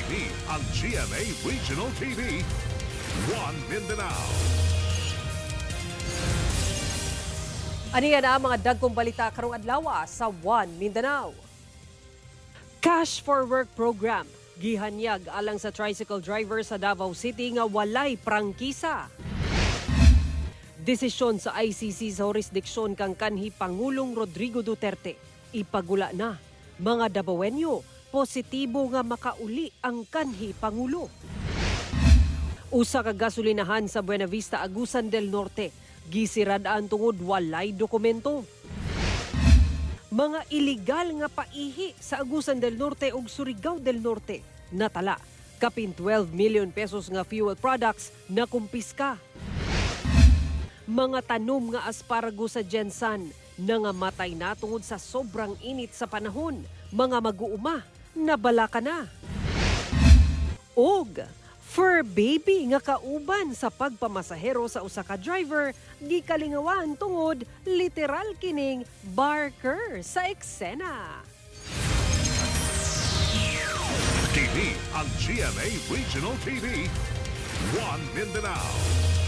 Kini ang GMA Regional TV. One Mindanao. Aniya na ang mga dagkong balita karong adlaw sa One Mindanao. Cash for Work program gihanyag alang sa tricycle driver sa Davao City nga walay prangkisa. Desisyon sa ICC sa jurisdiksyon kang kanhi Pangulong Rodrigo Duterte ipagula na. Mga Dabawenyo, positibo nga makauli ang kanhi Pangulo. Usa ka gasolinahan sa Buenavista, Agusan del Norte, gisirad-an tungod walay dokumento. Mga iligal nga paihi sa Agusan del Norte ug Surigao del Norte natala. Kapin 12 million pesos nga fuel products na kumpiska. Mga tanom nga asparagus sa GenSan nangamatay na tungod sa sobrang init sa panahon. Mga mag-uuma, nabalaka na. Og fur baby nga kauban sa pagpamasahero sa usa ka driver gikalingawan tungod literal kining barker sa eksena. Kini ang GMA Regional TV. One Mindanao.